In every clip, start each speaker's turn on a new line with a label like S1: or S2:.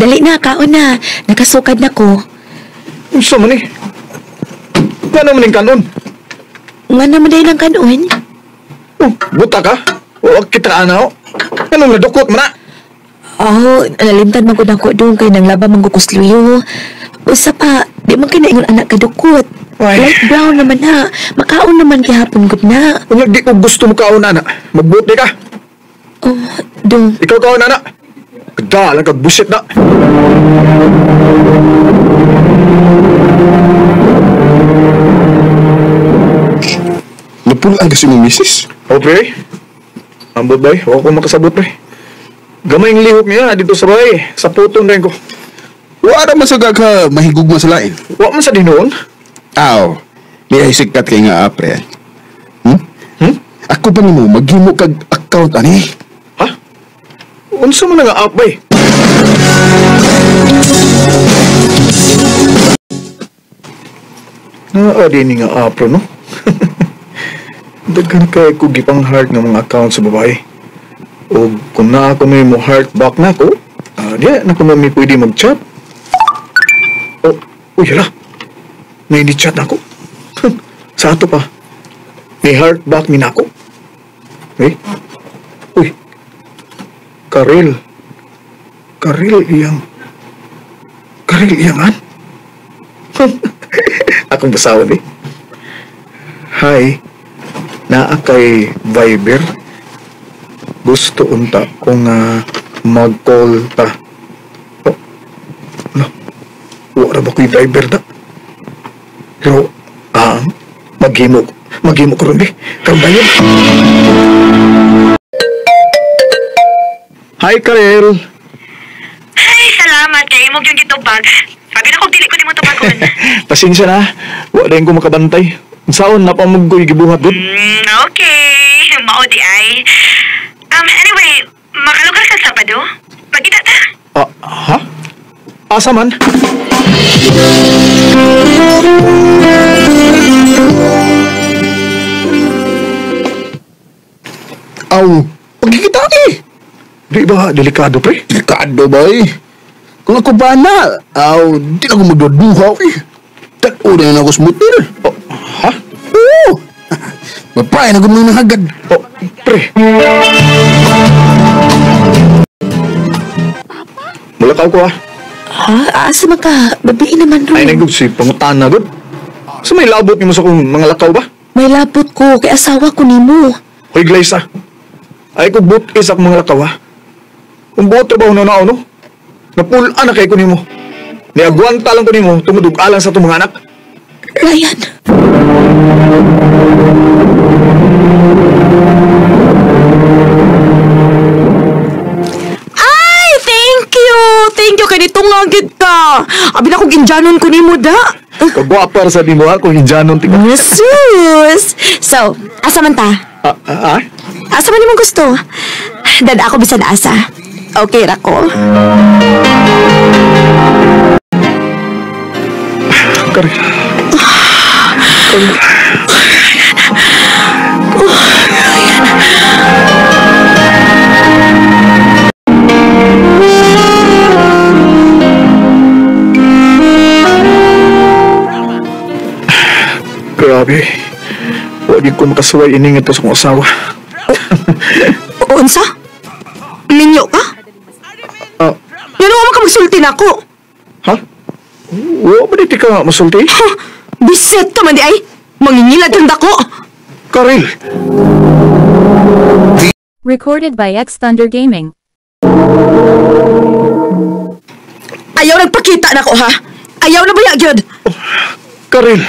S1: Dali na, kaon na. Nakasukad na ko.
S2: Unsa man eh? Nga naman yung kanon?
S1: Nga naman dahil ang kanon?
S2: Oh, buta ka? Huwag kita anaw. Anong nadukot man na?
S1: Oh, nalimtan man ko na ko doon kay nang laba man ko kusluyo. Usa pa, di man kinaingon anak kadukot.
S2: Ay.
S1: Light brown naman na. Makaon naman gihapon gud na.
S2: Unya di ko gusto mo kaon ana. Magbuot di ka.
S1: Oh, dong.
S2: Ikaw kaon ana. Kadalang kag busit na.
S3: Napulaan kasi mong misis.
S2: Oh, pre. Ambot bay, wala ko makasabot pre. Gamay ang lihok niya dito sa bay. Sa puton rin ko.
S3: Wala man sa ka mahigugma sa lain.
S2: Wa man sa dinoon.
S3: Aw, may sikat kay nga pre. Hmm?
S2: Hmm?
S3: Ako pa nimo maghimo kag account ani.
S2: Ha? Unsa man nga app bay? Naa din nga app no? Daghan kay ko gipang heart nga mga account sa babae. O kung naa ko may mo heart back na ko, diya na ko may pwede mag-chat. Oh, uy hala. May ni-chat na ako. Sa ato pa. May heart back ni nako. Eh? Uy. Karel. Karel iyang. Karel iyang an? Akong basawon eh. Hi. Naa kay Viber. Gusto unta kung mag-call ta. Oh, no. Wala ba ko'y Viber na? Pero, maghimo. Maghimo ko rin eh. Karon ba yun? Hi, Karel.
S4: Ay, salamat kay imong yung gitubag. Sabi na kong dili ko nimo tubagon.
S2: Pasensya na. Wala rin ko makabantay. Saon na pa mo ko'y gibuhat gud.
S4: Okay. Mao di ay. Anyway, makalugar sa Sabado? Magkita ta.
S2: Ha? Asa man?
S3: Aw, pagkikita eh.
S2: Di ba delikado pre?
S3: Delikado ba eh? Kung ako ba na, aw, di na ako magduduha eh. Tag-o na ako sa motel.
S2: Oh, ha?
S3: Oo. Mapay na ko mga nahagad.
S2: Oh, pre. Mulakaw ko ah.
S1: Ha? Asa man ka? Babii naman ron.
S2: Ay, nagug si pangutan na gud. Sa may labot nimo sa akong mga lakaw ba?
S1: May labot ko kay asawa ko nimo.
S2: Hoy, Glyza. Ay ko butis akong mga lakaw ha. Kung buot trabaho na nao, no? Napulaan na kay ko nimo. Niagwanta lang ko nimo tungod og alang sa itong mga anak.
S1: Ryan. Ay, thank you. Thank you kay nitungagid ka. Abi na kog indyanon ko nimo da.
S2: Kagwapa ra sa nimo ha kung indyanon tika.
S1: Jesus. So, asa man ta? Asa man imong gusto? Dad ako bisan asa. Okay ra ko.
S2: Karel. Karel. Grabe. Huwag ko makasuway ining ito sa kong asawa.
S1: Unsa? Minyo ka? Yan mo ka magsulti na ako.
S2: Ha? Wala ba dito ka masulti?
S1: Ha? Biset ka man di ay. Mangingilad ang dako.
S2: Karel!
S5: Recorded by X Thunder Gaming.
S1: Ayaw nagpakita na ko ha. Ayaw na ba gyud?
S2: Oh, Karel!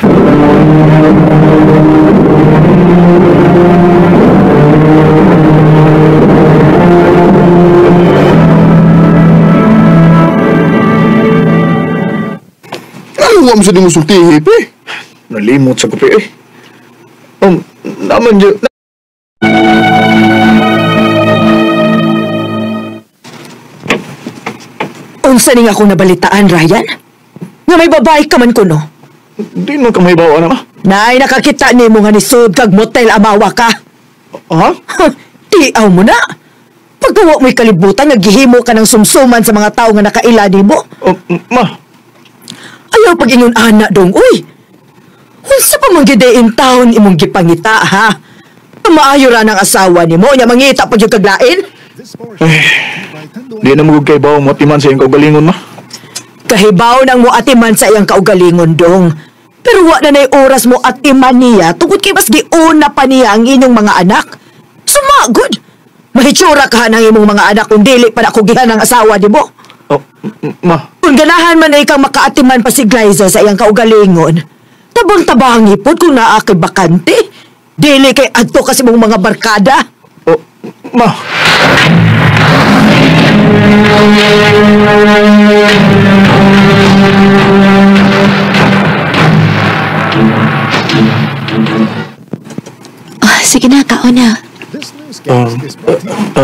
S3: Ano mo sa di mo sulti, pe?
S2: Nalimot sa kape eh. Naman yun.
S1: Unsa ning ako nabalitaan, Ryan? Nga may babae ka man kuno.
S2: Di man ka may bawa na ma.
S1: Nay, nakakita ni mo nga ni sud kag motel amawa ka.
S2: Ha?
S1: Tiaw mo na.
S6: Pagkawa mo'y kalibutan, naghihimo ka ng sumsuman sa mga tao nga nakaila nimo.
S2: Oh, ma.
S6: Ayaw pag ingon ana dong, uy. Unsa pa man gyud in town imong gipangita, ha? Maayo ra ng asawa nimo, nya mangita pag yung kaglain.
S2: Ay, di na mo kay bawo mo atiman sa iyang kaugalingon, ma.
S6: Kahibaw nang mo atiman sa iyang kaugalingon, dong. Pero wa na na'y oras mo atiman niya tungkol kay mas giuna pa niya ang inyong mga anak. Sumagod! Mahitsura ka ng imong mga anak kung dili pa na kugihan ang asawa di mo.
S2: Oh, ma.
S6: Kung ganahan man ay kang makaatiman pa si Glyza sa iyang kaugalingon, tabang-tabang ipod kung naa kay bakante. Dili kay adto kasi mong mga barkada.
S2: Oh, ma.
S1: Oh, sige na, kaon na.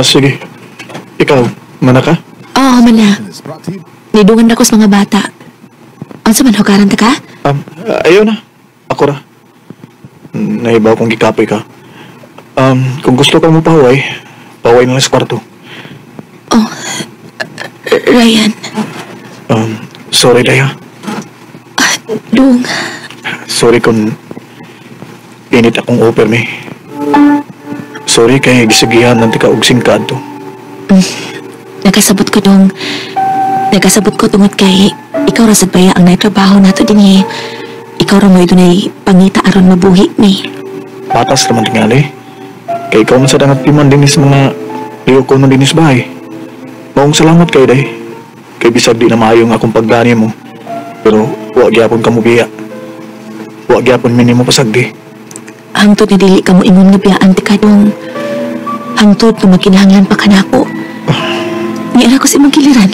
S2: Sige. Ikaw, mana ka?
S1: Oo, mana. Nidungan na ko sa mga bata. Unsa man, hugaran ta ka?
S2: Ayaw na. Ako ra. Nahibaw kong gikapoy ka. Kung gusto ka mo pahuway, pahuway na lang sa kwarto.
S1: Oh, Ryan.
S2: Sorry, Daya.
S1: Dong.
S2: Sorry kung init akong offer, me. Sorry kay gisigihan ng tika og singkad to.
S1: Nakasabot ko dong. Nakasabot ko tungod kay ikaw ra sad baya ang naitrabaho nato dinhi. Ikaw ra mo dunay pangita aron mabuhi ni.
S2: Patas raman tingali. Kay ikaw man sad ang atiman dinhi sa mga liyoko man dinhi sa bahay. Maong salamat kay day. Kay bisag di na maayo ang akong pagdani mo. Pero wa gyapon ka mobiya. Wa gyapon minimo pasagdi.
S1: Hangtod na dili ka mo ingon nga biyaan ti ka dong. Hangtod nga magkinahanglan pa kanako. Niara ko sa imong giliran.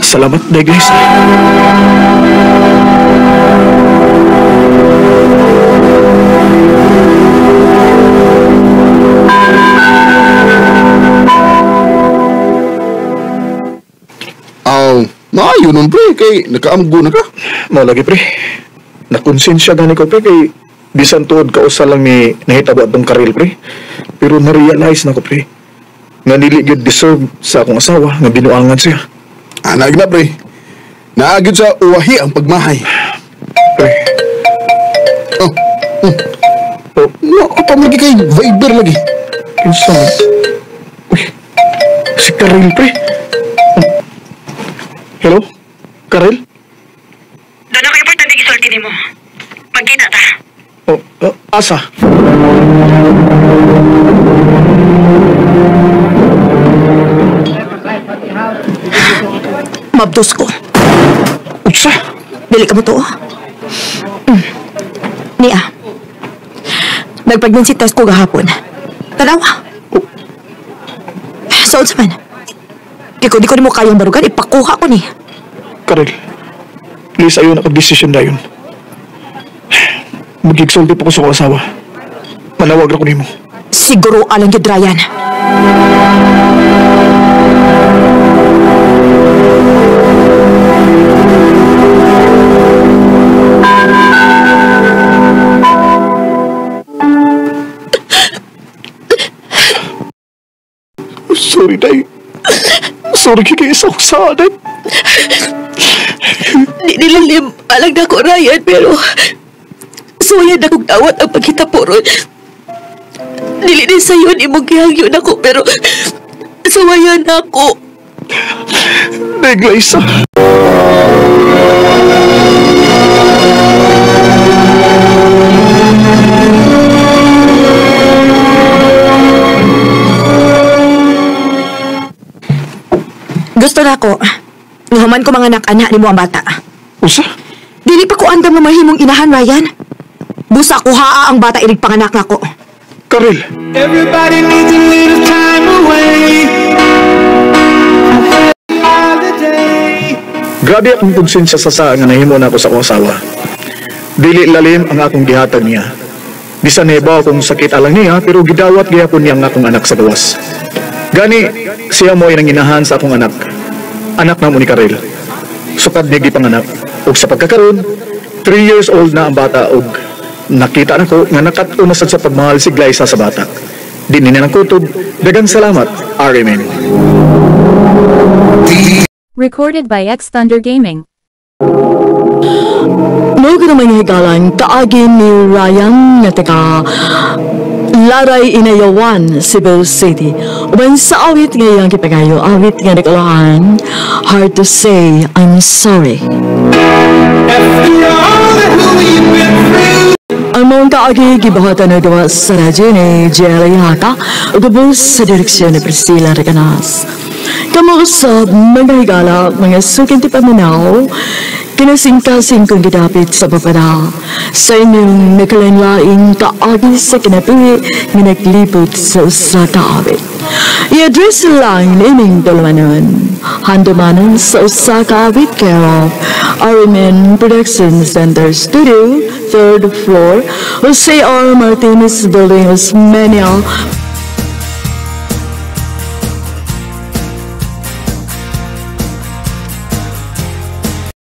S2: Salamat, day guys.
S3: Aw, maayo nun pre, kay nakaamgo na ka.
S2: Mao lagi pre. Nakonsensya gani ko pre kay bisan tuod kausa lang ni nahitabo atong Karel pre. Pero na-realize na ko pre nga dili gyud deserve sa akong asawa nga binuangan siya.
S3: Anag na pre. Naagid sa uwahi ang pagmahay.
S2: Pre.
S3: Oh. Oh, no, apa lagi kay Viber lagi.
S2: Kinsa? Uy. Si Karel pre. Hello? Karel?
S4: Doon ako importante gisulti nimo. Magkita ta.
S2: Oh, asa?
S6: Mabdos ko.
S2: Unsa?
S6: Dili ka mo to. Niya. Nag-pregnancy test ko gahapon. Tanawa.
S2: Oh.
S6: Sa unsa man? Di ko nimo kayang barugan, ipakuha ko ni.
S2: Karel, please ayaw na kag-desisyon dayon. Magigsulti pa ko sa akong asawa. Manawag ra ko nimo.
S6: Siguro alang gyud, Ryan.
S2: Sorry, Day. Sorry kay isa ko sa akin.
S1: Di nilalim alang na ko, Ryan, pero suwayan akong dawat ang pagkitapuron. Dili ni sayon imong gihangyo nako, pero suwayan ako.
S2: Day, Glyza.
S6: Gusto na ako. Nahuman ko mga anak-anak ni mo ang bata.
S2: Usa?
S6: Dili pa ko andam nga mahimong inahan, Ryan. Busa ko haa ang bata inig panganak nako.
S2: Karel.
S7: Everybody needs a little time away.
S2: Grabe akong konsensya sa saa nga nahimo na ako sa akong asawa. Dili lalim ang akong gihatag niya. Bisan nahibaw akong sakit alang niya, pero gidawat gihapon niya ang akong anak sa gawas. Gani, siya mo ay nanginahan sa akong anak. Anak na mo ni Karel. Sukad niya gipanganak. Ug sa pagkakaroon, 3 years old na ang bata ug nakita nako nga nakat-o na sad sa pagmahal si Glyza sa bata. Di ni nang kutob, daghang salamat, RMN.
S5: Recorded by X Thunder Gaming.
S6: Mao gud mga higalan, kaagi ni Ryan nga taga Laray Inayawan, Cebu City. Uban sa awit nga iyang gipangayo, awit nga nag-ulahan, "Hard to Say I'm Sorry."
S7: After all that we've been through.
S6: Ang maong kaagi gibuhatan og gawa sa radyo ni Jelly Haka ug ubos sa direksyon ni Priscilla Recanas. Kamo usab, mga higala, mga suking tipaminaw, kinasingkasing kong gidapit sa babada sa inyong nagkalain-laing kaagi sa kinabuhi nga naglibot sa usa ka awit. I-address lang ining tulumanon. Handumanan sa usa ka awit, care of RMN Production Center Studio, third floor, Jose R. Martinez Building, Osmeña.